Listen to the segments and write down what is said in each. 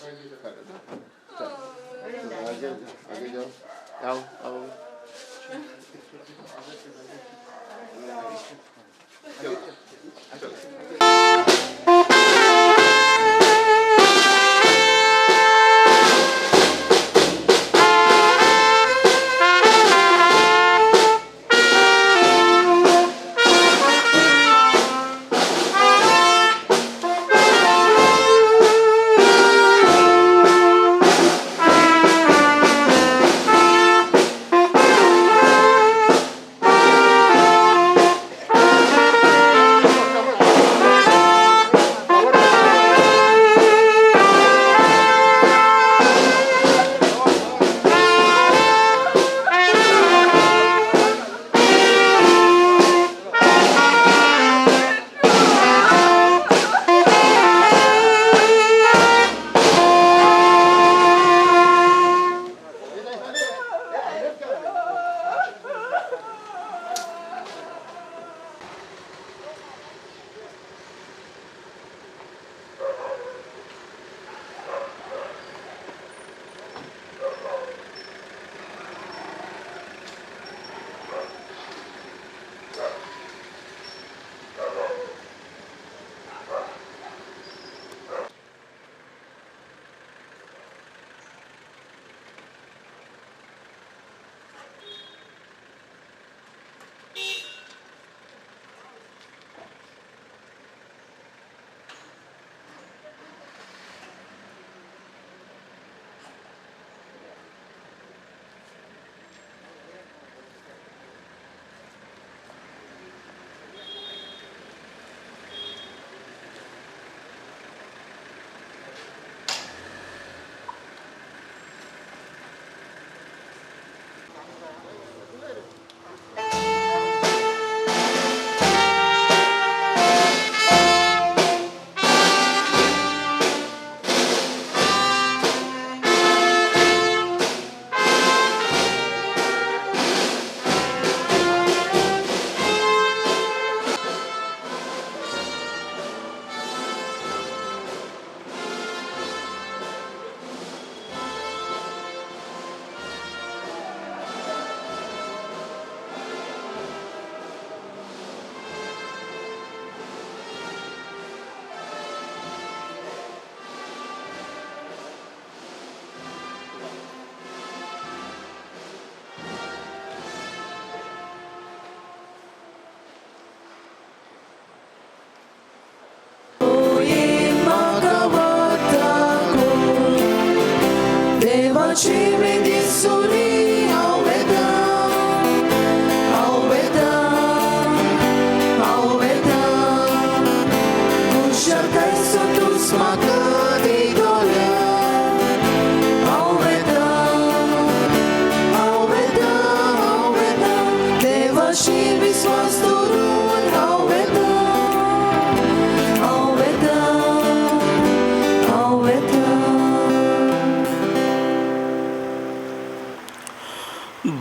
आगे आगे जाओ, आओ आओ। चलो।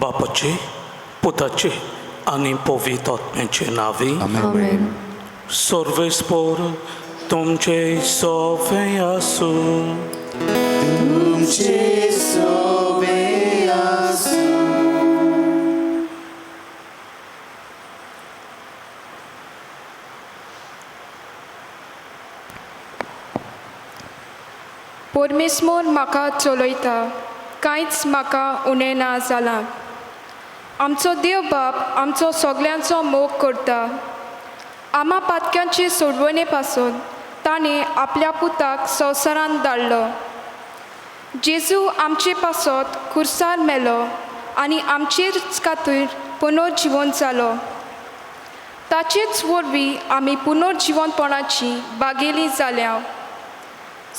बापाचे, पुताचे आनी पवित्र आत्म्याचे नांवी। आमेन। सर्वेस्पर तुमचे सोवे आसूं। तुमचे सोवे आसूं। परमेश्वर म्हाका चलयता, कांयच म्हाका उणें ना जालां। आमचो देव बाप आमचो सगल्यांचो मोग करता। आमा पातक्यांची सोडवणे पासून ताणें आपल्या पुताक संवसारांत धाडलो। जेजू आमचे पासत खुर्सार मेलो आनी आमचेच खातीर पुनर्जिवन जालो। ताचेच वरवीं आमी पुनर्जिवनपणाची बागेली जाल्या।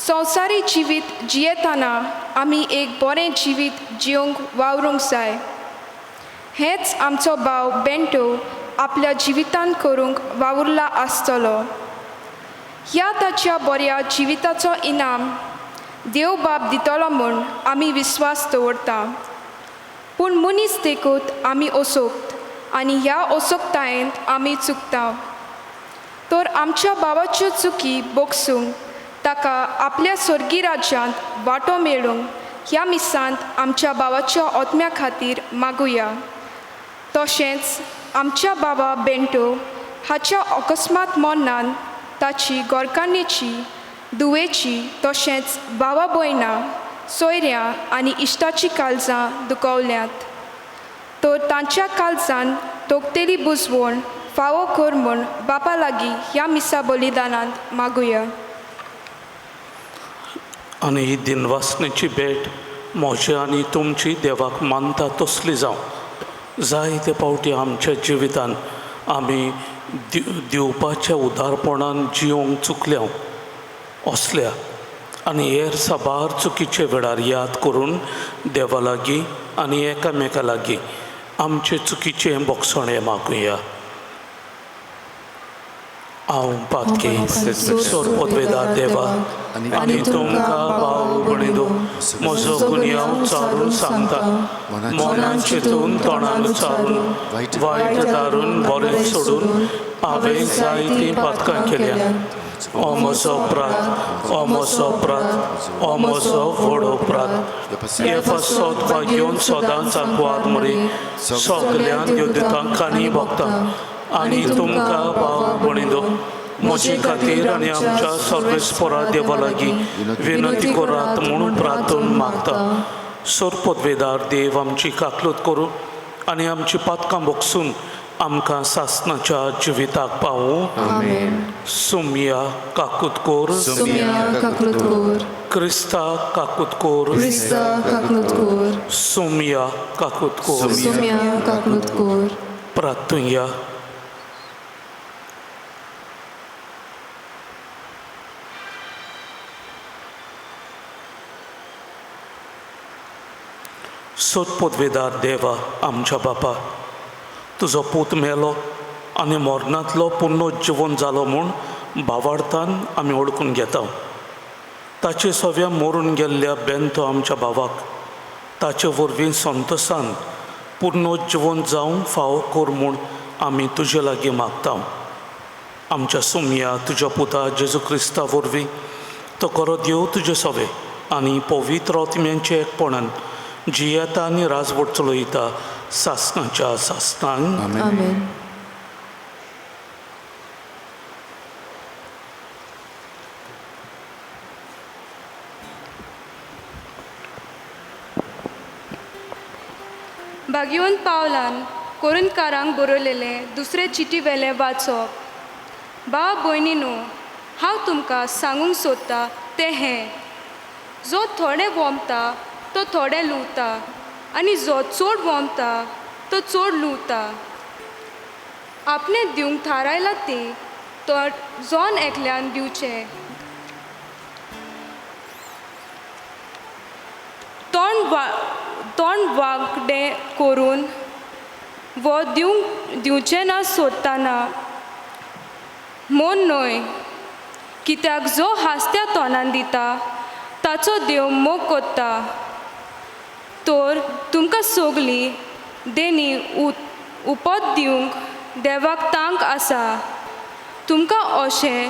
संवसारी जिवीत जियेतना आमी एक बरें जिवीत जिवंक वावरूंक जाय। हेंच आमचो भाव बेंटो आपल्या जिवितान करूंक वावुरला आसतलो। ह्या ताच्या बऱ्या जिविताचो इनाम देव बाप दितलो म्हूण आमी विस्वास दवरता। पूण मनीस देखूत आमी असोक्त आनी ह्या असोक्तायेंत आमी चुकता। तर आमच्या भावाच्यो चुकी बोगसूंक ताका आपल्या स्वर्गी राज्यांत वांटो मेळूंक ह्या मिसांत आमच्या भावाच्या ओत्म्या खातीर मागुया. तशेंच आमच्या बाबा बेंटो हाच्या अकस्मात मरणान ताची गोरकान्नीची धुवेची तशेंच भावा भयणां सोयऱ्यां आनी इश्टाची काळजां दुखवल्यांत तर तांच्या काळजान तोखतेली बुजवण फावो कर म्हूण बापा लागीं ह्या मिसा बलिदानांत मागुया. आनी ही दिनवासनेची भेट म्हजी आनी तुमची देवाक मानता तसली जावं. जायते फावटी आमच्या जिवितान आमी दिवपाच्या उदारपणान जिवंक चुकल्या असल्या आनी हेर साबार चुकीचे वेळार याद करून देवा लागीं आनी एकामेका लागीं आमचे चुकीचें बोगसणें मागुया. हांव पातकी सोरपोतवेदार देवा आनी तुमकां भाव भयणींनो म्हजो गुन्यांव चारून सांगता. मनान चिंतून तोंडान उच्चारून वायट धारून बरें सोडून हांवें जायतीं पातकां केल्या. ओ म्हजो अपराध, ओ म्हजो अपराध, ओ म्हजो व्हड अपराध. हे पासत भाग्योन सदांच आंकवार मरे सगल्यांत देवदूतांक आनी भक्तांक आनी तुमकां भाव भयणींनो म्हजे खातीर आनी आमच्या सर्वेस्परा देवा लागीं विनंती करात म्हूण प्रार्थन मागता. सोरपोतवेदार देव आमची काकलूत करूं आनी आमची पातकां बोगसून आमकां सासणाच्या जिविताक पावूं. आमेन. सुमया काकूत कोर. सुमया काकलूत कोर. क्रिस्ता काकूत कोर. क्रिस्ता काकलूत कोर. सुमया काकूत कोर. सुमया काकलूत कोर. प्रार्थुया. सोदपोतवेदार देवा आमच्या बापा, तुजो पूत मेलो आनी मरणांतलो पुनर्जिवन जालो म्हूण भावार्थान आमी वळखून घेता. ताचे सव्या मरून गेल्ल्या बेंतो आमच्या भावाक ताचे वरवीं संतोसान पुनर्जिवन जावंक फावो कर म्हूण आमी तुजे लागीं मागता. आमच्या सुमया तुज्या पुता जेजू क्रिस्ता वरवीं तो खरो देव तुजे सवे आनी पवित्र आत्म्यांचे एकपणान जियेता आनी राजवट चलयता सासणाच्या सासणांक. आमेन. भाग्यवंत पावलान कोरिंतकारांक बरयलेलें दुसरे चिटी वेलें वाचप. भाव भयणीनो, हांव तुमकां सांगूंक सोदता तें हें, जो थोडें वोमता तो थोडें लुवता आनी जो चड वोमता तो चड लुवता. आपणें दिवंक थारायलां तें तो जॉन एकल्यान दिवचें. तोंड वांकडें करून वो दिवचें ना सोदतना म्हूण न्हय, कित्याक जो हांसत्या तोंडान दिता ताचो देव मोग कोत्ता. तर तुमकां सगळीं देणी उपत दिवंक देवाक तांक आसा. तुमकां अशें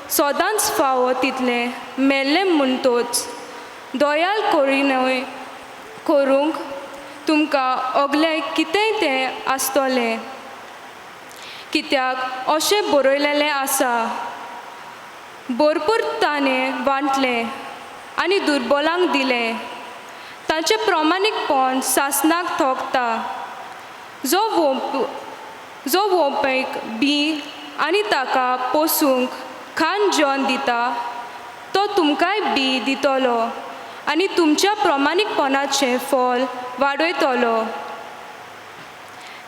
सदांच फावो तितलें मेल्लें म्हणटोच दयाल करिनय करूंक तुमकां ओगलें कितेंय तें आसतलें, कित्याक अशें बरयलेलें आसा, भरपूर ताणें वांटलें आनी दुर्बलांक दिलें. ताचें प्रमाणीकपण सासणाक थोकता. जो वोंपेक बी आनी ताका पोसूंक खाण जेवण दिता तो तुमकांय बी दितलो आनी तुमच्या प्रमाणीकपणाचें फल वाडयतलो.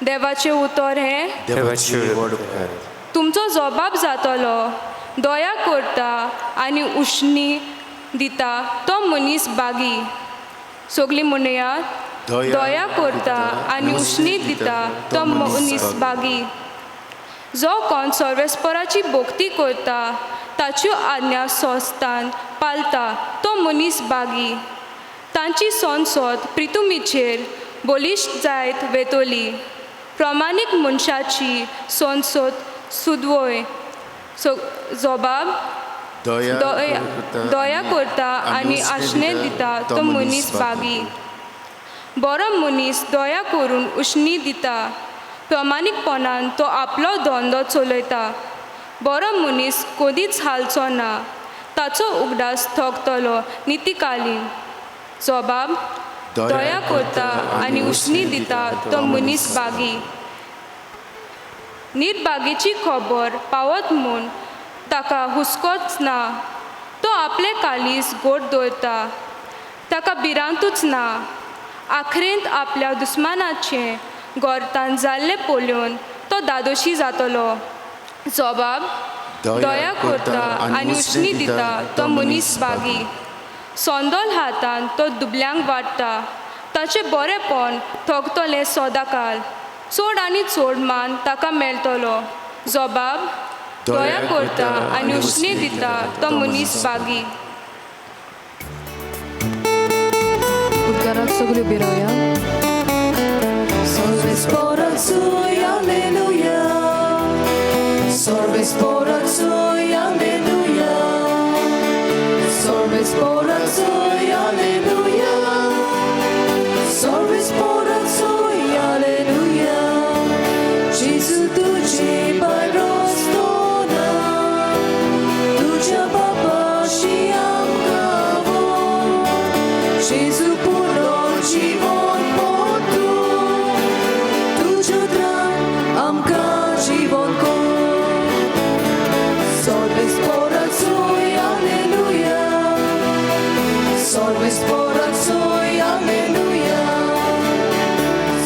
देवाचें उतर हें देवाचे व्हड उपकार. तुमचो जबाब जातलो. दया करता आनी उश्णी दिता तो मनीस बागी. सगळीं म्हणयात, दया करता आनी उश्णी दिता तो मनीस बागी. जो कोण सर्वेस्पराची भक्ती करता ताच्यो आज्ञा सोस्तान पाळटा तो मनीस बागी. तांची संसद प्रितुमीचेर बळिश्ट जायत वेतली. प्रमाणीक मनशाची संसद सुदवय जबाब दया दया करता आनी आशणें दिता तो मनीस भागी. बरो मनीस दया करून उश्णी दिता, प्रमाणीकपणान तो आपलो धंदो चलयता. बरो मनीस कदीच हालचो ना, ताचो उगडास थकतलो नितीकालीन. जबाब दया करता आनी उश्णी दिता तो मनीस भागी. निर्भागीची खबर पावत म्हूण ताका हुस्कोच ना, तो आपले कालीस गोड दवरता, ताका भिरांतूच ना. आखरेंत आपल्या दुस्मानाचें गोरतान जाल्लें पळोवन तो दादोशी जातलो. जबाब दया करता आनी उश्णी दिता तो मनीस भागी. सोंदोल हातान तो दुबल्यांक वाडटा, ताचें बरेंपण थकतलें सदांकाल. चड आनी चड मान ताका मेळटलो. जबाब दया करता आनी उश्णी दिता तो मनीस भागी. उद्गाराक सगळी उबी रावया. Solves Alleluia. Solves Alleluia. Solves Alleluia. Solves Alleluia. Gesù तुझी बायरोस्तोना, तुझ्या बापाशी आमकां व्हर. जेजू पुरो जीवन पोतू, तुज्या उतरान आमकां जीवन कर. Solves Alleluia. Solves Alleluia.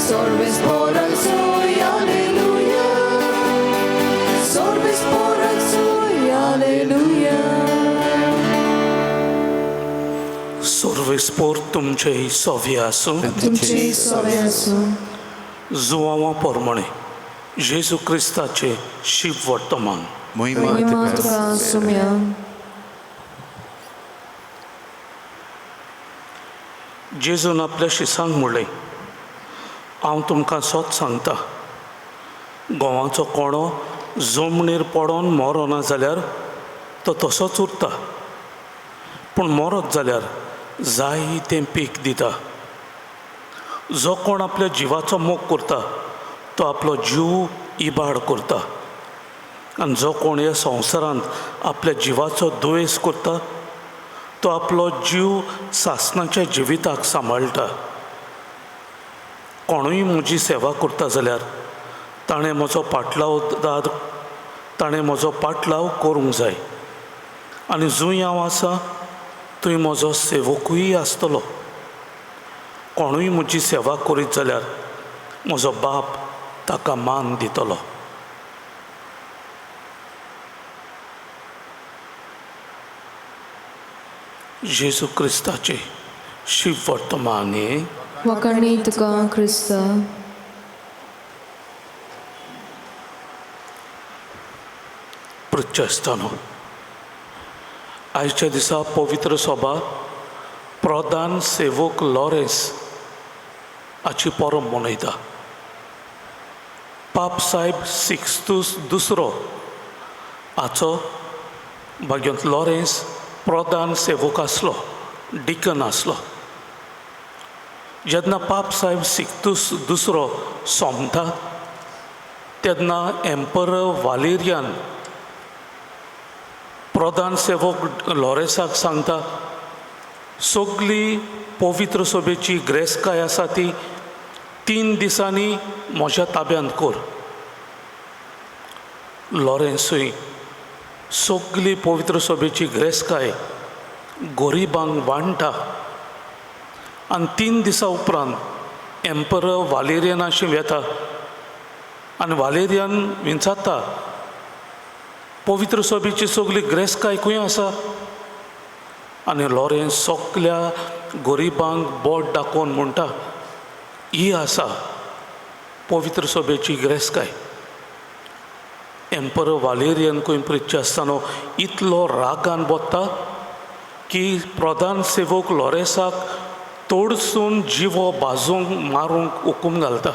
Solves Alleluia. Solves Alleluia. सर्वेस्पोर तुमचे सोवे आसूं. तुमचे सोवे आसूं. जुवांवा पोरमणे जेजू क्रिस्ताचे शिव वर्तमान. महिमा महिमा तुका आसुया. जेजून आपल्या शिसांक म्हणलें, हांव तुमकां सोत सांगता, गोवाचो कोणो जमनीर पडोन मरोना जाल्यार तो तसोच उरता, पूण मरत जाल्यार जाय तें पीक दिता. जो कोण आपल्या जिवाचो मोग करता तो आपलो जीव इबाड करता, आनी जो कोण ह्या संवसारांत आपल्या जिवाचो दुयेंस करता तो आपलो जीव सासणाच्या जिविताक सांबाळटा. कोणूय म्हजी सेवा करता जाल्यार ताणें म्हजो पाटलाव ताणें म्हजो पाटलाव करूंक जाय, आनी जंय हांव आसा थंय म्हजो सेवकूय आसतलो. कोणूय म्हजी सेवा करीत जाल्यार म्हजो बाप ताका मान दितलो. जेजू क्रिस्ताचे शिव वर्तमाने. वखाणी तुका क्रिस्ता. प्रत्यस्तानो, आयच्या दिसा पवित्र सभा प्रधान सेवक लॉरेन्स हाची परब मनयता. पाप साहेब सिक्स्तूस दुसरो हाचो भाग्यांत लॉरेन्स प्रधान सेवक आसलो, डिकन आसलो. जेन्ना पाप साहेब सिक्तूस दुसरो सोंपता तेन्ना एम्पर वालेरियान प्रधान सेवक लॉरेन्साक सांगता, सगली पवित्र सभेची ग्रेसकाय आसा ती 3 दिसांनी म्हज्या ताब्यांत कर. लॉरेन्सूय सगली पवित्र सभेची ग्रेसकाय गरिबांक वांट्टा आनी 3 दिसां उपरांत एम्पर वालेरियनाशी वेता आनी वालेरियन विचारता, पवित्र सभेची सगली ग्रेसकाय खंय आसा? आनी लॉरेन्स सगल्या गरिबांक बोट दाखोवन म्हणटा, ही आसा पवित्र सभेची ग्रेसकाय. एम्पर वालेरियन खंय प्रिच्चे आसतना इतलो रागान बोत्ता की प्रधान सेवक लॉरेन्साक तोडसून जिवो भाजूंक मारूंक हुकूम घालता.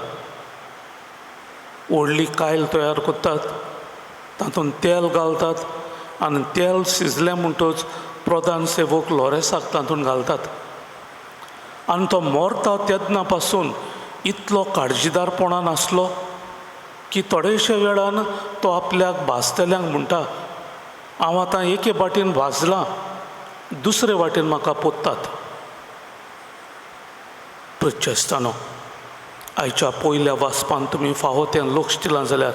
व्हडली कायल तयार करतात, तातूंत तेल घालतात आनी तेल शिजलें म्हणटच प्रधान सेवक लोरेसाक तातूंत घालतात. आनी तो मरता तेन्ना पासून इतलो काळजीदारपणान आसलो की थोडेशे वेळान तो आपल्याक भाजतल्यांक म्हणटा, हांव आतां एके वाटेन भाजलां, दुसरे वाटेन म्हाका पोत्तात. प्रिच्चेस्तानो, आयच्या पयल्या वाचपान तुमी फावो तें लक्ष दिलां जाल्यार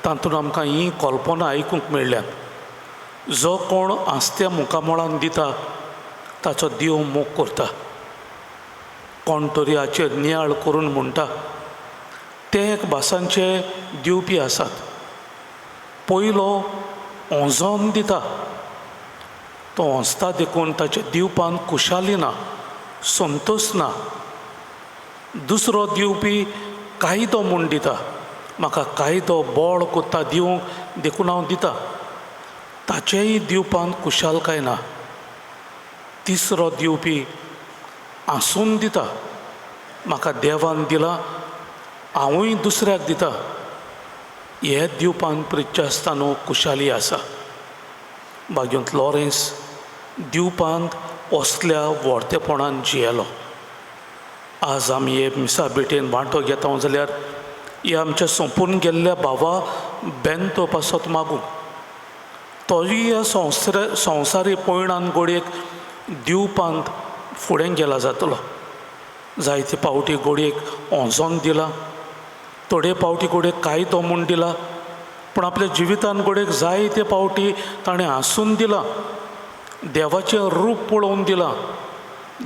तातूंत आमकां ही कल्पना आयकूंक मेळ्ळ्यात. जो कोण आस्त्या मुखामळान दिता ताचो देव मोग करता. कोण तरी हाचेर नियाळ करून म्हणटा ते एक भासांचे दिवपी आसात. पयलो ओंजोन दिता, तो ओंजता देखून ताच्या दिवपान खुशाली ना, संतोश ना. दुसरो दिवपी कायदो म्हूण दिता, म्हाका कायदो बळ कोत्ता दिवंक देखून हांव दिता, ताचेय दिवपान खुशालकाय ना. तिसरो दिवपी आसून दिता, म्हाका देवान दिला हांवूय दुसऱ्याक दिता, हे दिवपान प्रिच्छ आसतना खुशाली आसा. बागेंत लॉरेन्स दिवपांत असल्या व्हडतेपणान जियेलो. आज आमी हे मिसा भेटेन वांटो घेता जाल्यार हे आमच्या सोंपून गेल्ल्या भावा बेंतो पासत मागूंक, तोय ह्या संवसारी पयणान गोडयेक दिवपांत फुडें गेला जातलो. जायते पावटी गोडयेक ओंजोन दिला, थोडे पावटी गोडयेक कायदो म्हूण दिला, पूण आपल्या जिवितान गोडयेक जायते पावटी ताणें हांसून दिलां, देवाचें रूप पळोवन दिलां.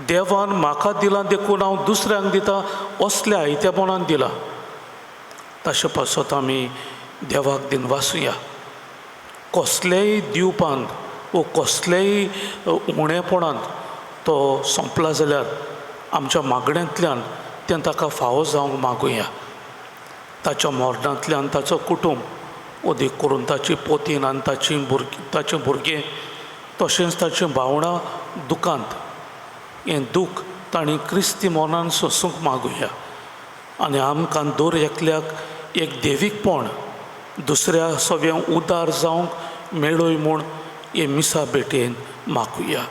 देवान म्हाका दिलां देखून हांव दुसऱ्यांक दिता असल्या आयतेपणान दिलां. ताचे पासत आमी देवाक दिनवासुया. कसलेय दिवपांत वो कसलेय उणेपणांत तो सोंपला जाल्यार आमच्या मागण्यांतल्यान तें ताका फावो जावंक मागुया. ताच्या मरणांतल्यान ताचो कुटूंब अदीक करून ताची पोतीन आनी ताची भुरगीं, ताचें भुरगें तशेंच ताचीं भावणां दुकांत, हें दूख तांणी क्रिस्ती मनान सोंसूंक मागुया. आनी आमकां दर एकल्याक एक देवीकपण दुसऱ्या सगळ्यांक उदार जावंक मेळय म्हूण हे मिसा भेटेन मागुया.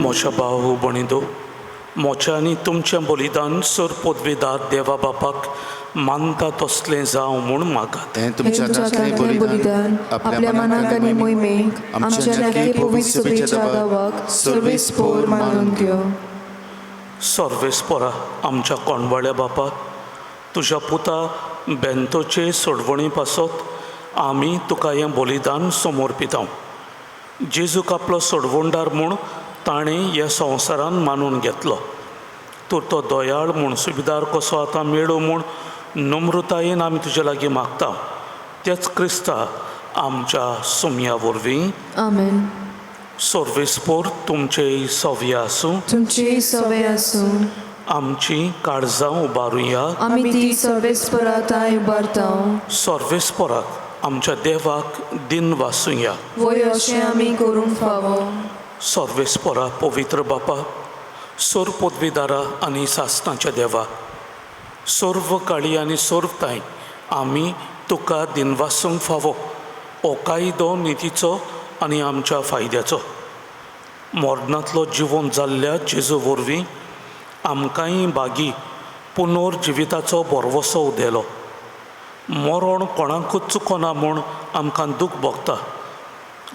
म्हज्या भाव भणीदो, म्हज्या आनी तुमचें बलिदान सर पदवीदार देवा बापाक मानता तसलें जावं म्हूण मागात. हें तुमच्या हातांतलें बलिदान आपल्या मनाक आनी मोहिमेक आमच्या पवित्र सभेच्या दावाक सर्वेस्पोर मानून घेव. सर्वेस्पोरा आमच्या कोणवाळ्या बापा, तुज्या पुता बेंतोचे सोडवणी पासत आमी तुका हें बलिदान समर्पिता. जेजूक आपलो सोडवणदार म्हूण ताणें ह्या संवसारान मानून घेतलो. तर तो दयाळ म्हूण सुबेदार कसो आतां मेळो म्हूण नम्रतायेन आमी तुजे लागीं मागता. तेच क्रिस्ता आमच्या सुमया वरवीं. आमेन. सर्वेस्पोर तुमचे सव्य आसूं. तुमची सवय आसूं. आमची काळजां उबारुया. आमी ती सर्वेस्पराताय उबारता. सर्वेस्पोराक आमच्या देवाक दिन वासुया. वय अशें आमी करूंक फावो. सर्वेस्पोरा पवित्र बापा, सोर पदवीदारा आनी सासणाच्या देवा, सर्व काळी आनी सर्वताय आमी तुका दिनवासूंक फावो हो कायदो नितीचो आनी आमच्या फायद्याचो. मरणांतलो जिवन जाल्ल्या जेजू वरवीं आमकांय बागी पुनर्जिविताचो भरवसो उदेलो. मरण कोणाकूच चुकोना म्हूण आमकां दूख भोगता,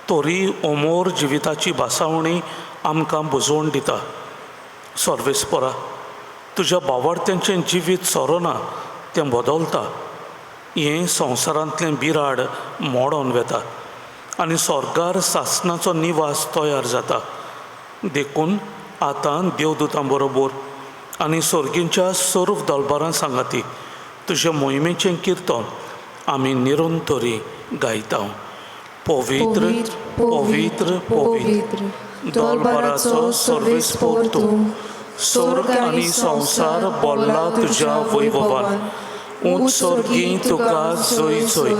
तरी अमोर जिविताची भासावणी आमकां बुजोवन दिता. सर्वेस्परा, तुज्या बावार्थ्यांचें जिवीत सोरोना, तें बदलता. हें संवसारांतलें बिराड मोडोन वेता आनी स्वर्गार सासणाचो निवास तयार जाता. देखून आतां देवदूतां बरोबर आनी सर्गींच्या सर्व दलबारां सांगाती तुज्या मोहिमेचें किर्तन आमी निरंतरी गायता. पवित्र, पवित्र, पवित्र, दलबाराचो सर्वेस्पोर तूं, स्वर्ग आनी संवसार बोल्ला तुज्या वैभवान. उंच स्वर्गी तुका जय जय,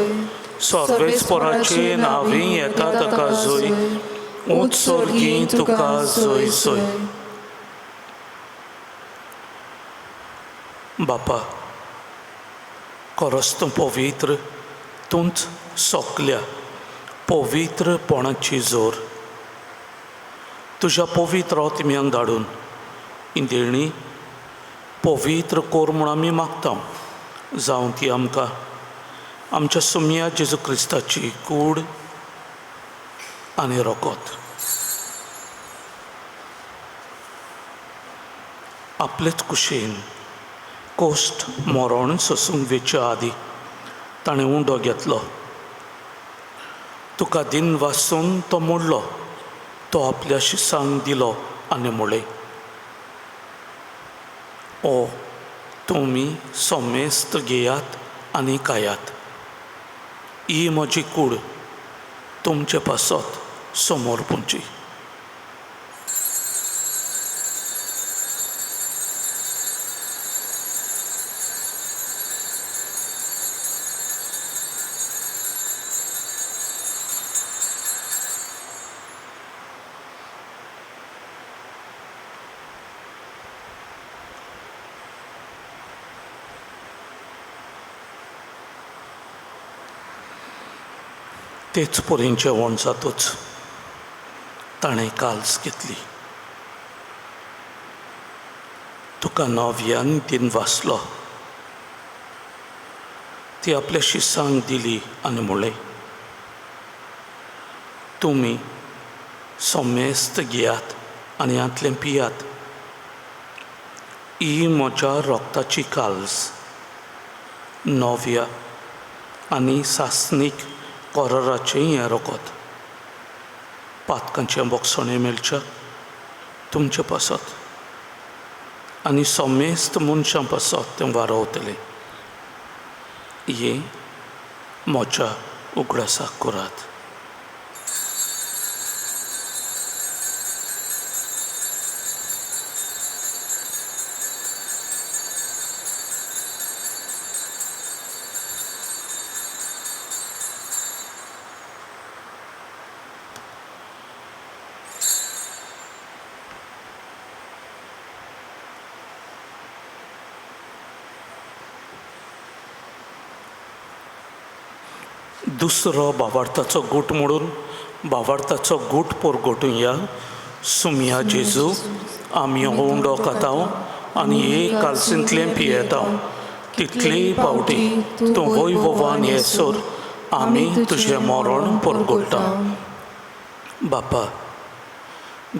सर्वेस्पोराचे नांवी येता ताका जय, उंच स्वर्गी तुका जय जय. बापा, खरोच तूं पवित्र, तूंच सोकल्या पवित्रपणाची जोर. तुज्या पवित्र आत्म्यांक धाडून ही देणी पवित्र कोर म्हूण आमी मागता, जावं ती आमकां आमच्या सुमया जेजू क्रिस्ताची कूड आनी रोकोत. आपलेच कुशीन कोश्ट मरण सोसूंक वेच्या आदी ताणें उंडो घेतलो. तुका दिन वासून तो मोडलो, तो आपल्या शिसांक दिलो आनी म्हणलें, ओ तुमी समेस्त घेयात आनी खायात, ही म्हजी कूड तुमचे पासत समोर पुंची. तेच परीन जेवण जातूच ताणें काल्स घेतली. तुका नव्यान दिन वाचलो, ती आपल्या शिसांक दिली आनी म्हणलें, तुमी समेस्त घेयात आनी हांतलें पियात, ही म्हज्या रोगताची काल्स, नव्या आनी सासणीक कराराचें हें रोगत. पातकांचें बोगसणें मेळच्या तुमचे पासत आनी समेस्त मनशां पासत तें वारोवतलें. हें म्हज्या उगडासाक करात. दुसरो बावार्थाचो गूट मोडून बावार्थाचो गूट पोरगोटुया. सुमया जेजू, आमी हो उंडो खाताव आनी एक कालसींतलें पियेताव, तितलेय पावटी तूं वैभवान येसर आमी तुजें मरण पोरगोट्टा. बापा,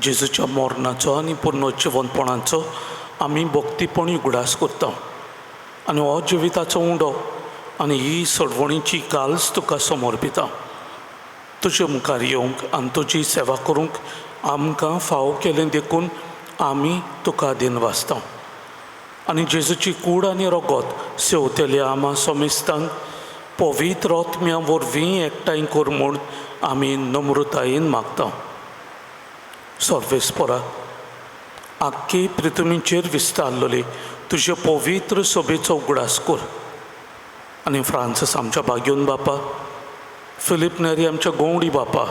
जेजूच्या मरणाचो आनी पुर्नजिवनपणाचो आमी भक्तीपणी उगडास करता आनी हो जिविताचो उंडो आनी ही सोडवणीची काल्स तुका समर्पिता. तुजे मुखार येवंक आनी तुजी सेवा करूंक आमकां फावो केलें देखून आमी तुका दिन वाचता. आनी जेजूची कूड आनी रोगत सेवतले आमा समेस्तांक पवित्र आत्म्या वरवीं एकठांय कर म्हूण आमी नम्रतायेन मागता. सर्वेस्परा, आख्खी पृथ्वीचेर विस्तारलेली तुजे पवित्र सभेचो उगडास कर आनी फ्रांसीस आमच्या भाग्योन बापा, फिलीप नेरी आमच्या गोवडी बापा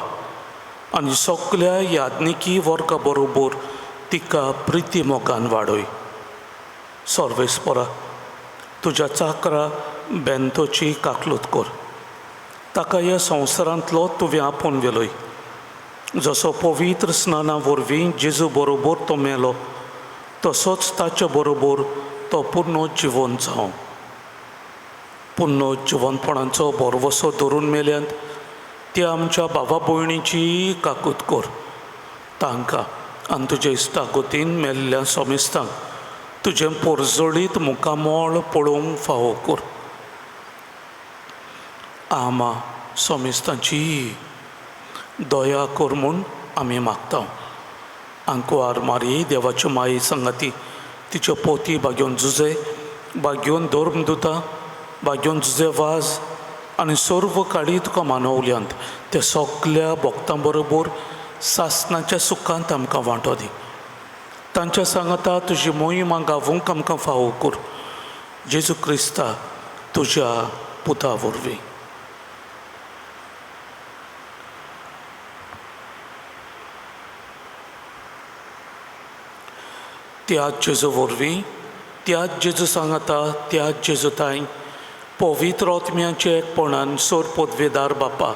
आनी सगल्या याज्ञिकी वर्गा बरोबर तिका प्रिती मोगान वाडय. सर्वेस्परा, तुज्या चाकरा बेंतोची काकलूत कर, ताका ह्या संवसारांतलो तुवें आपोवन व्हेलोय. जसो पवित्र स्नाना वरवीं जेजू बरोबर तो मेलो तसोच ताचे बरोबर तो पुर्ण जिवन जावं. पुर्ण जिवनपणाचो भरवसो धरून मेल्यांत त्या आमच्या बाबा भयणीची काकूत कर. तांकां आनी तुजे इश्टागतीन मेल्ल्या सोमेस्तांक तुजें पोरजोळीत मुखामळ पळोवंक फावो कर. आमा सोमेस्तांची दया कर म्हूण आमी मागता. आंकवार मारी देवाच्यो माये संगाती तिच्यो पोती बागेवन जुजे, बागेवन धर्मदुता, बागेवन जुजे वाज आनी सर्व काळी तुका मानवल्यांत त्या सगल्या भक्तां बरोबर सासनाच्या सुखांत आमकां वांटो दी. तांच्या सांगाता तुजी मोहिमा गावूंक आमकां फावो कर. जेजू क्रिस्ता तुज्या पुता वरवीं. त्याच जेजू वरवीं, त्याच जेजू सांगाता, त्याच जेजू ताई पवित्र आत्म्याचे एकपणान सोर पदवेदार बापा,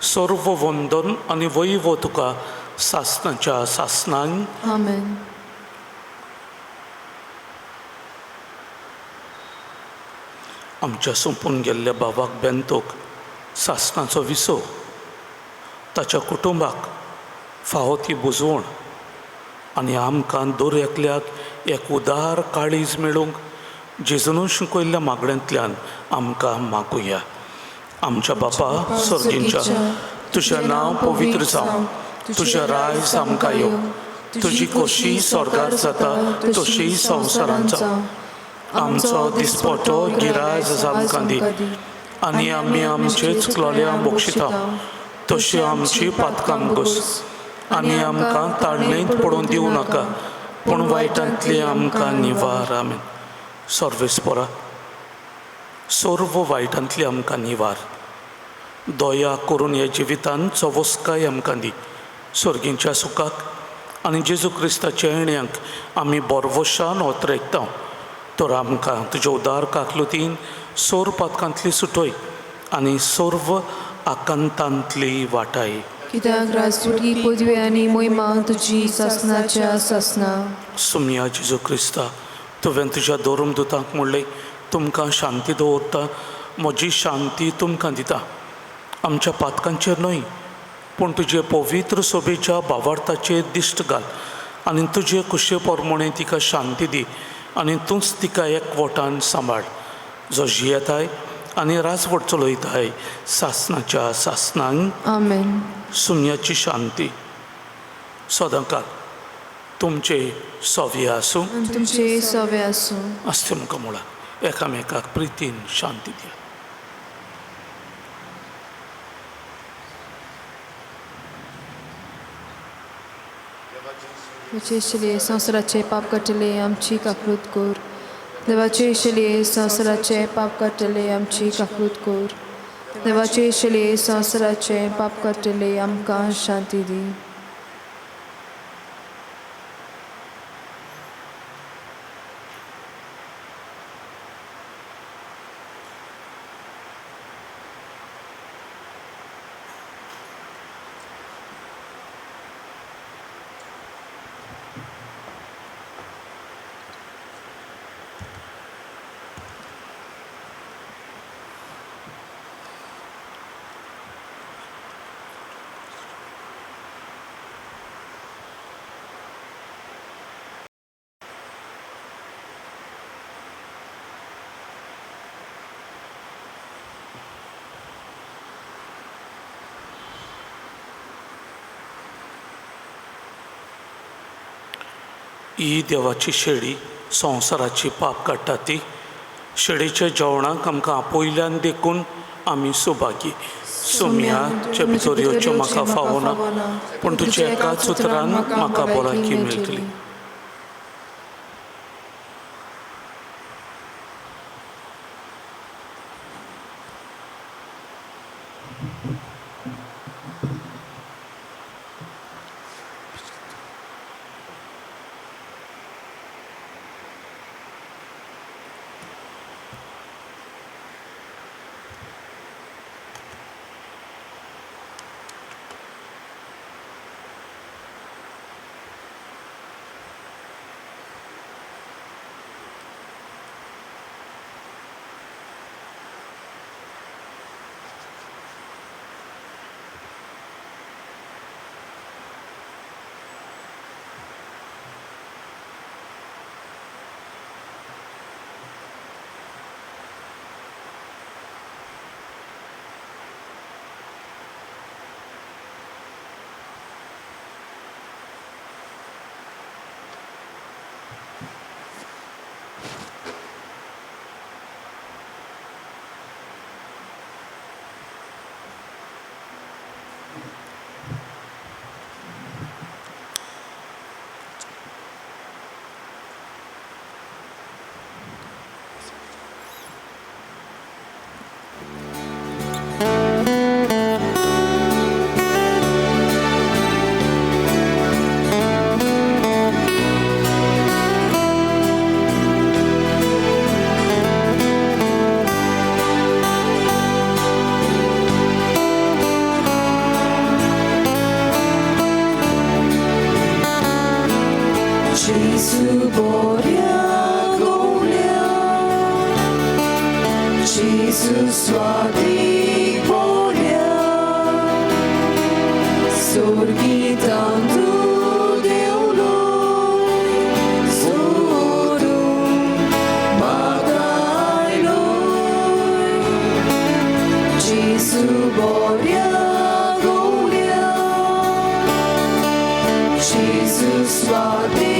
सर्व वंदन आनी वैव तुका सासनाच्या सासनांक. आमेन. आमच्या सोंपून गेल्ल्या बाबाक बेंतोक सासनाचो विसो, ताच्या कुटुंबाक फावो ती बुजवण आनी आमकां दर एकल्याक एक उदार काळीज मेळूंक जेजून शिकयल्ल्या मागण्यांतल्यान आमकां मागुया. आमच्या बापा सर्गींच्या, तुजें नांव पवित्र जावं, तुजें रायज आमकां येवं, तुजी खोशी स्वर्गार जाता तशी संवसारांत जावं. आमचो दिसपटो गिरायज आमकां दी आनी आमी आमचे चुकलोल्या बक्षिता तशी आमची पातकां घोस आनी आमकां ताळणेंत पडून दिवं नाका पूण वायटांतली आमकां निवार. आमेन. सर्वेस्परा, सर्व वायटांतली आमकां निवार, दया करून ह्या जिवितान चवस्काय आमकां दी. सर्गींच्या सुखाक आनी जेजू क्रिस्ताच्या येण्याक आमी बोरवशान ओतरेकता. तर आमकां तुज्या उदार काकलुतीन सोर पातकांतली सुटय आनी सर्व आकांतांतली वाटाय. कित्याक राजवटी पदवी आनी मोहिमा तुजी सासनाच्या सासना. सुमया जेजू क्रिस्ता, तुवें तुज्या धर्मदुतांक म्हणलें, तुमकां शांती दवरता, म्हजी शांती तुमकां दिता. आमच्या पातकांचेर न्हय पूण तुजे पवित्र सोबेच्या भावार्थाचेर दिश्ट घाल आनी तुजे कुशे प्रमाणे तिका शांती दी आनी तूंच तिका एकवटान सांबाळ, जो जियेताय आनी राजवट चलयताय सासनाच्या सासनांक. आमेन. सुम्याची शांती सदांकाल तुमचे सव्य आसूं. तुमचे सवे आसूं. आसते मुखार मुळा एकामेकाक प्रितीन शांती दिया. देवाचे शिले संवसाराचे पाप काडटले आमची काकूत कर. देवाचे शिले संवसाराचे पाप काडटले आमची काकूत कर. देवाचे शिले संवसाराचे पाप काडटले आमकां शांती दी. ही देवाची शेळी संवसाराची पाप काडटा ती शेळीच्या जेवणाक आमकां आपयल्यान देखून आमी सुभागी. सोम्या, तुज्या भितर येवच्यो म्हाका फावना, पूण तुज्या एकाच उतरान म्हाका भलायकी मेळटली. Gesù boria golia, Gesù swati boria, sorgi tanto deolo, sorum magai noi. Gesù boria golia, Gesù swati.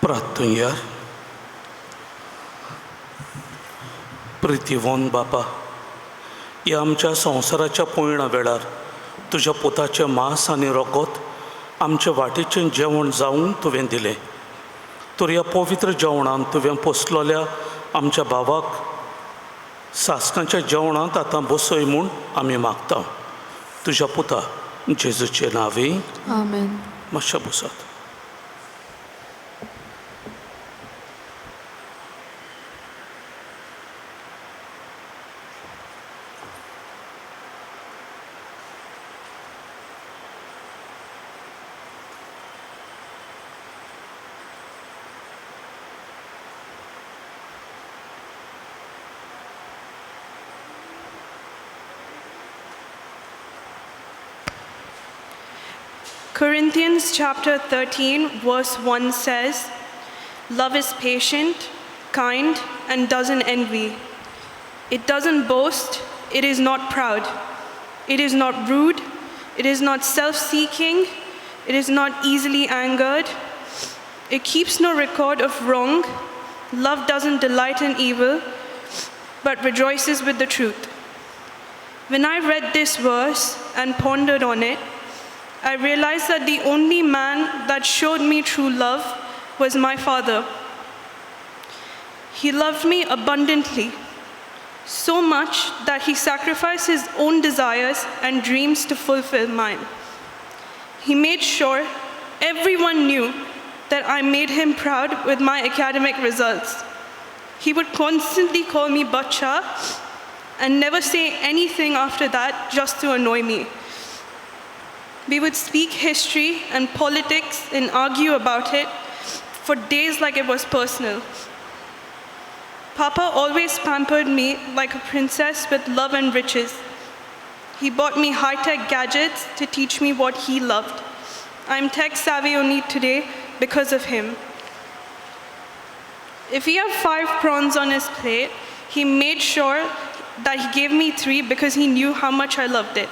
प्रार्थुया. प्रितीवन बापा, ह्या आमच्या संवसाराच्या पयणा वेळार तुज्या पुताचें मांस आनी रोगत आमचे वाटेचें जेवण जावंक तुवें दिलें. तर ह्या पवित्र जेवणान तुवें पोसलोल्या आमच्या भावाक सासणाच्या जेवणांत आतां बसय म्हूण आमी मागता, तुज्या पुता जेजूचे नांवे. आमेन. मातशें बसात. Corinthians chapter 13, verse 1 says, "Love is patient, kind, and doesn't envy. It doesn't boast, it is not proud. It is not rude, it is not self seeking, it is not easily angered. It keeps no record of wrong. Love doesn't delight in evil, but rejoices with the truth." When I read this verse and pondered on it, I realized that the only man that showed me true love was my father. He loved me abundantly, so much that he sacrificed his own desires and dreams to fulfill mine. He made sure everyone knew that I made him proud with my academic results. He would constantly call me bacha and never say anything after that just to annoy me. We would speak history and politics and argue about it for days like it was personal. Papa always pampered me like a princess with love and riches. He bought me high tech gadgets to teach me what he loved. I'm tech savvy only today because of him. If he had 5 prawns on his plate, he made sure that he gave me 3 because he knew how much I loved it.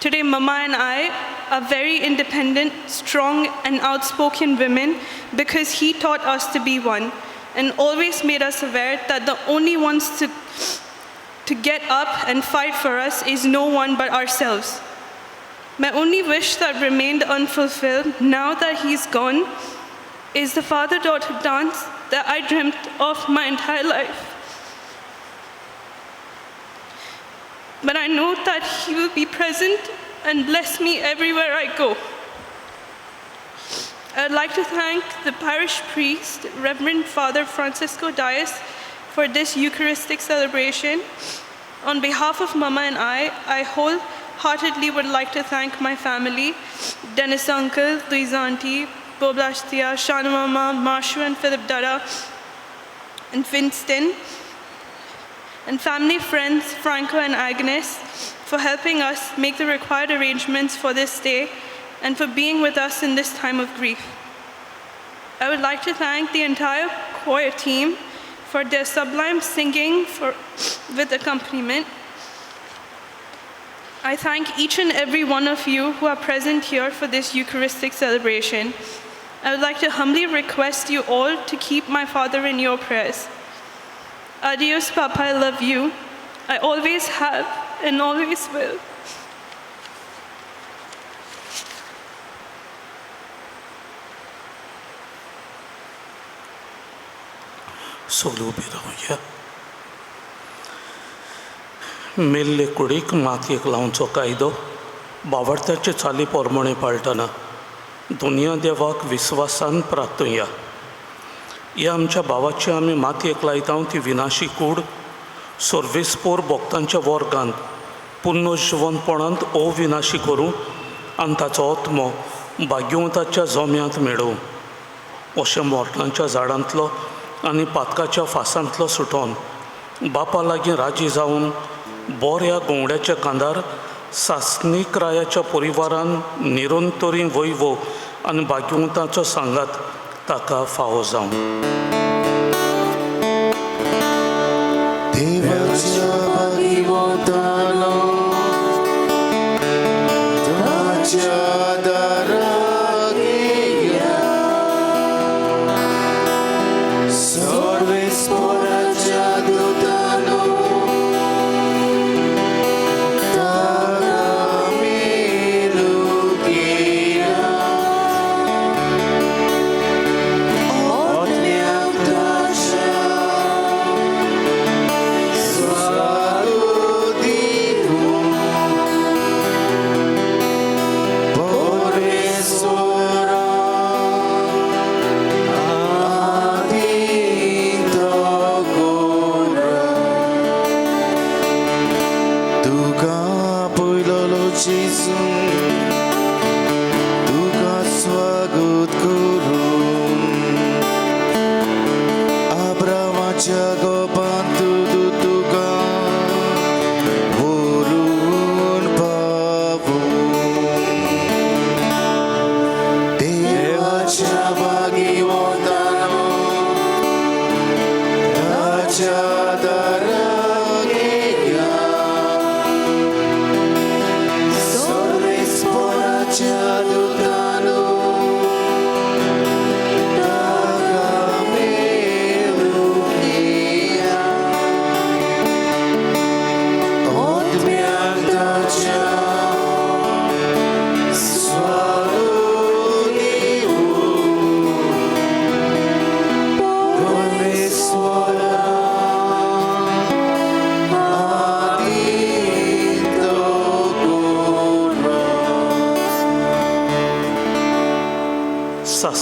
Today, Mama and I are very independent, strong, and outspoken women because he taught us to be one and always made us aware that the only ones to get up and fight for us is no one but ourselves. My only wish that remained unfulfilled now that he's gone is the father daughter dance that I dreamt of my entire life. But I know that he will be present and bless me everywhere I go. I'd like to thank the parish priest, Reverend Father Francisco Dias, for this Eucharistic celebration. On behalf of Mama and I wholeheartedly would like to thank my family, Dennis Uncle, Luisa Auntie, Bob Lashtia, Shana Mama, Marshu and Philip Dada, and Winston, and family friends Franco and Agnes for helping us make the required arrangements for this day and for being with us in this time of grief. I would like to thank the entire choir team for their sublime singing with accompaniment. I thank each and every one of you who are present here for this Eucharistic celebration. I would like to humbly request you all to keep my father in your prayers. Adios, Papa, I love you. I always have and always will. सगळी उबी रावया. मेल्ले कुडीक मातयेक लावचो कायदो बावडत्याचे चाली पोरमणे पाळटना दुनिया देवाक विस्वासान प्रार्थुया. ह्या आमच्या भावाची आमी मातयेक लायता ती विनाशी कूड सर्वेस्पोर भक्तांच्या वर्गांत पुनर्जिवंतपणांत अविनाशी करूं आनी ताचो आत्मो भाग्यवंताच्या जोम्यांत मेळोवं. अशें मोरणांच्या झाडांतलो आनी पातकाच्या फासांतलो सुटोन बापा लागीं राजी जावन बऱ्या गोंवड्याच्या कांदार सासणीक रायाच्या परिवारान निरंतरी वैभव आनी भाग्यवंताचो सांगात ताका फावो जावं. देवाच्या भाग्यवंतानो ताच्या दाराक येया,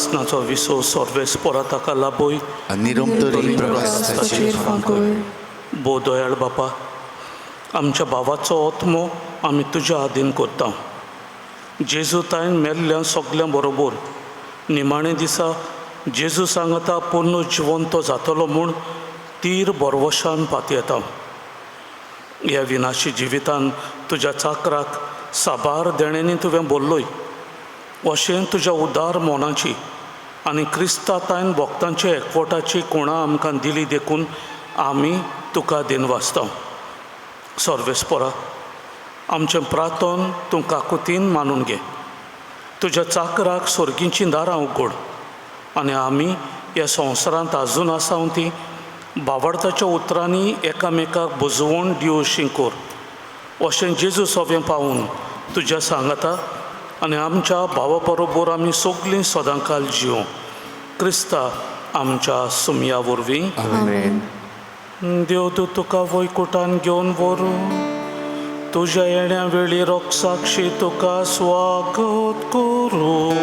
सासनाचो विसो सोर्वेस पोरा ताका लाभय आनी निरंतरी प्रकाश ताचेर फांकय. भोव दयाळ बापा, आमच्या भावाचो आत्मो आमी तुज्या आदीन करता. जेजू ताईन मेल्ल्या सगल्यां बरोबर निमाणे दिसा जेजू सांगता पूर्ण जिवंत जातलो म्हूण तीर बरवशान पातयेता. ह्या विनाशी जिवितान तुज्या चाकराक साबार देण्यांनी तुवें बोल्लोय, अशें तुज्या उदार मोनाची आनी क्रिस्ता ताईन भक्तांच्या एकवटाची कोणा आमकां दिली देखून आमी तुका दिनवासता. सर्वेस्पोरा, आमचें प्रार्थन तूं काकुतीन मानून घे. तुज्या चाकराक सोर्गींचीं दारां उगड आनी आमी ह्या संवसारांत आजून आसा ती बावडताच्या उतरांनी एकामेकाक बुजवण दिवशी कर. अशें जेजू सोवें पावून तुज्या सांगाता आनी आमच्या भावा बरोबर आमी सगलीं सदांकाल जिवं क्रिस्ता आमच्या सुमया वरवीं. आमेन. देव तूं तुका वैकुटान घेवन व्हरूं, तुज्या येण्या वेळी रोगसाक्षी तुका स्वागत करूं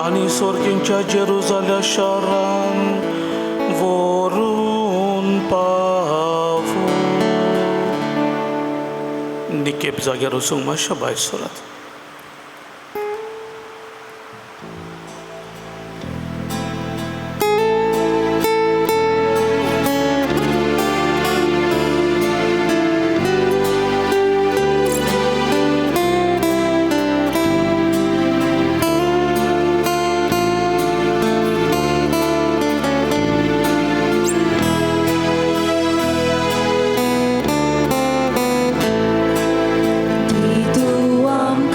आनी सोर्गींच्या जेरुजाल्या शारान व्हरून पावूं. निकेप जाग्यार वचूंक मातशें भायर सरात. तूं आमकां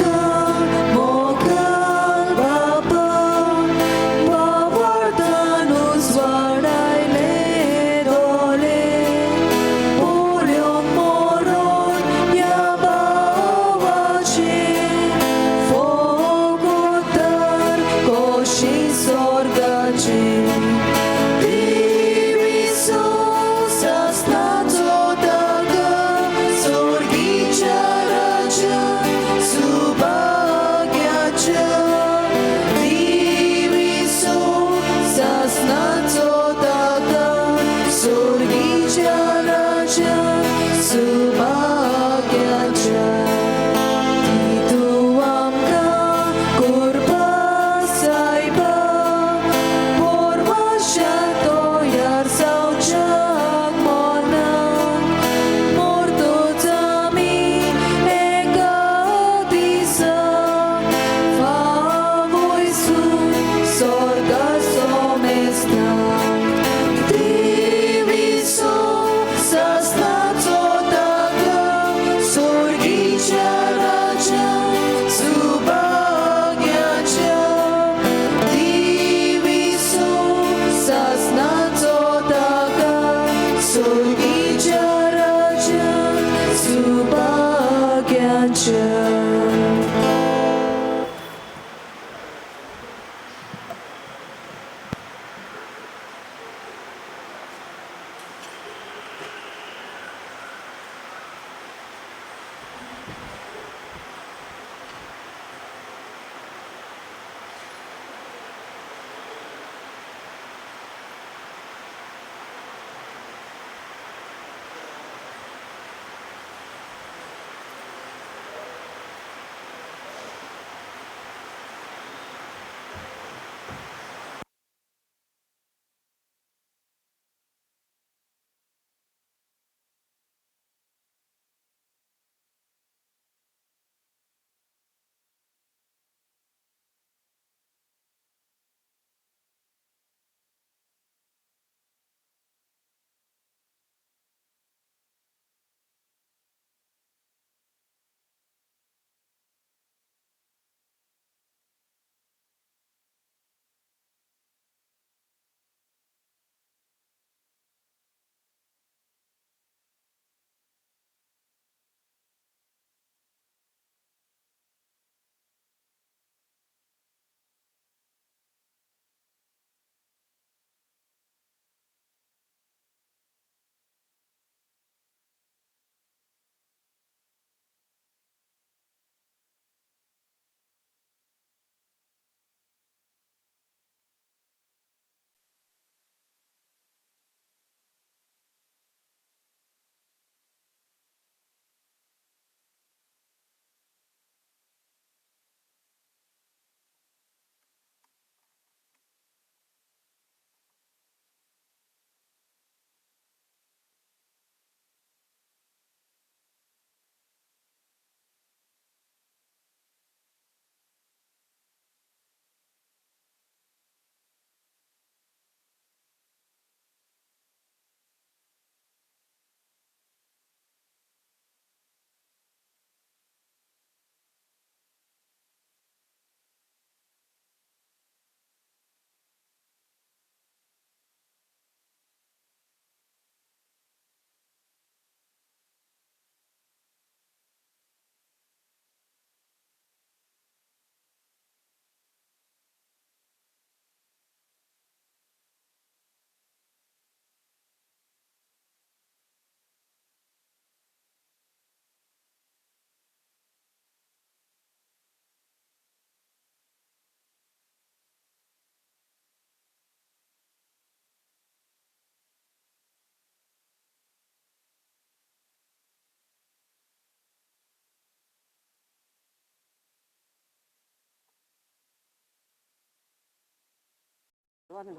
Okay.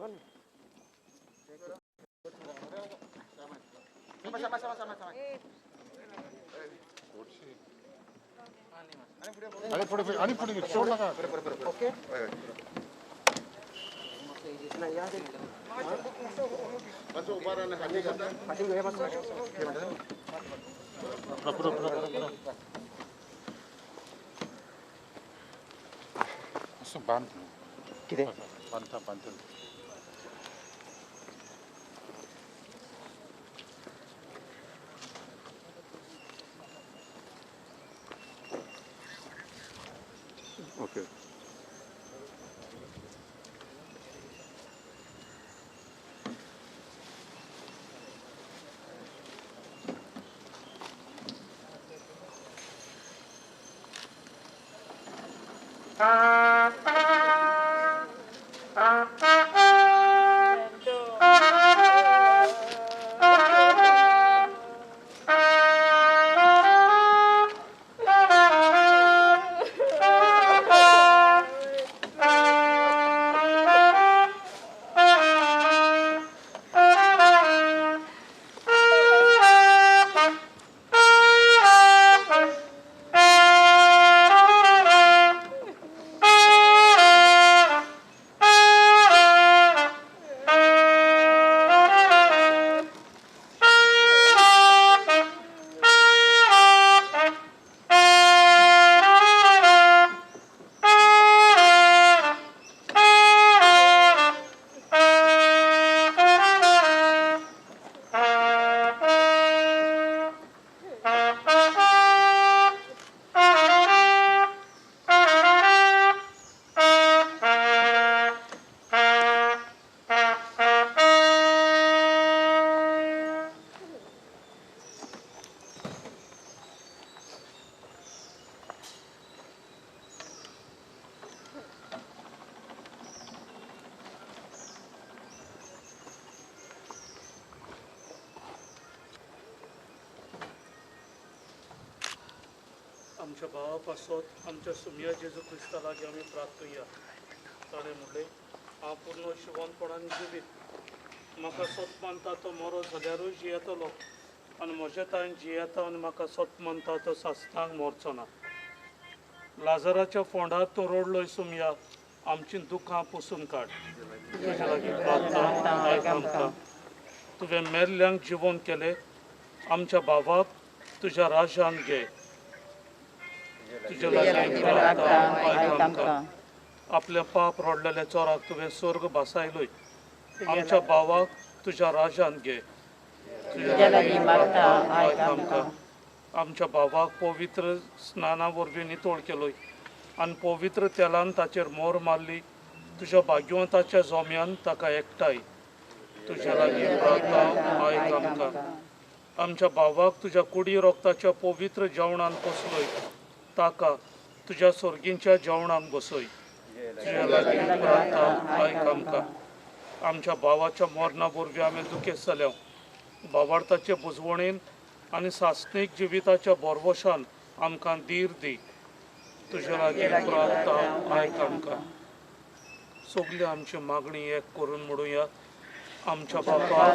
आमच्या भावा पासत आमच्या सुमया जेजू क्रिस्ता लागीं आमी प्रार्थुया. ताणें म्हणलें, हांव पूर्ण शिवणपणान जिवीत, म्हाका सत मानता तो मरो जाल्यारूय जियेतलो आनी म्हज्या तांय जियेता आनी म्हाका सत मानता तो सासणाक मरचो ना. लाजराच्या फोंडार तूं रडलोय सुमया, आमचीं दुखां पुसून काड. तुज्या लागीं प्रार्थना आयक आमकां. तुवें मेल्ल्यांक जिवोन केलें, आमच्या भावाक तुज्या राज्यान घे. तुज्या लागीं प्रार्थना आयक आमकां. आपल्या पाप रडलेल्या चोराक तुवें स्वर्ग भासायलोय, आमच्या भावाक तुज्या राज्यान घे. तुज्या लागीं प्रार्थना आयक आमकां. आमच्या भावाक पवित्र स्नाना वरवीं नितळ केलोय आनी पवित्र तेलान ताचेर मोर मारली, तुज्या भाग्यवंताच्या जोम्यान ताका एकठांय. तुज्या लागीं प्रार्थना आयक आमकां. आमच्या भावाक तुज्या कुडी रोगताच्या पवित्र जेवणान पोसलोय, ताका तुज्या सोर्गींच्या जेवणाक बसय. तुज्या लागीं प्रार्थना आयक आमकां. आमच्या भावाच्या मरणा वरवीं आमी दुखेस्त जाल्या, भावार्थाचे बुजवणेन आनी सासणीक जिविताच्या बोरवशान आमकां धीर दी. तुज्या लागीं प्रार्थना आयक आमकां. सगळी आमची मागणी एक करून म्हणुया. आमच्या बापा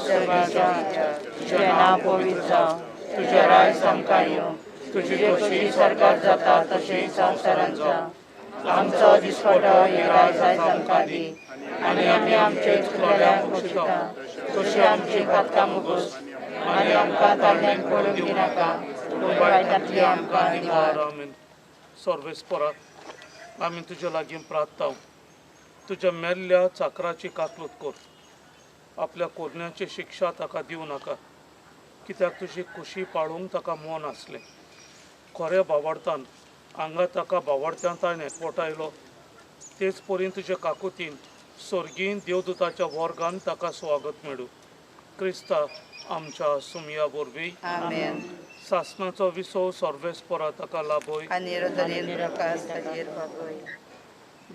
तुझें नांव पवित्र जावं, तुजें राज आमकां येवं, तुजी कशी सरकार जाता तशी संवसारांत जावं. आमचो दिसपटो हे राज आयज आमकां दी आनी आमी आमचे चुकलेल्यांक बक्षिता तशी आमची पातकां मुगोस आनी आमकां ताळमेळ पडूंक दिनाका, पूण वायटांतली आमकां निवार. आमेन. सर्वेस्परा, आमी तुज्या लागीं प्रार्थना, तुज्या मेल्ल्या चाकराची काकलूत कर. आपल्या कोरण्याची शिक्षा ताका दिवं नाका, कित्याक तुजी खुशी पाळूंक ताका मन आसलें. खऱ्या भावार्थान हांगा ताका भावार्थ्यान ताणें एकवटायलो, तेच परीन तुज्या काकुतीन स्वर्गीन देवदूताच्या वर्गान ताका स्वागत मेळूं. क्रिस्ता आमच्या सुमया वरवीं. आमेन. सासणाचो विसव सर्वेस्परा ताका लाभय.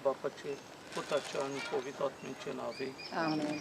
बापाचे, पुताचे आनी पवित्र आत्म्याचे नांवे. आमेन.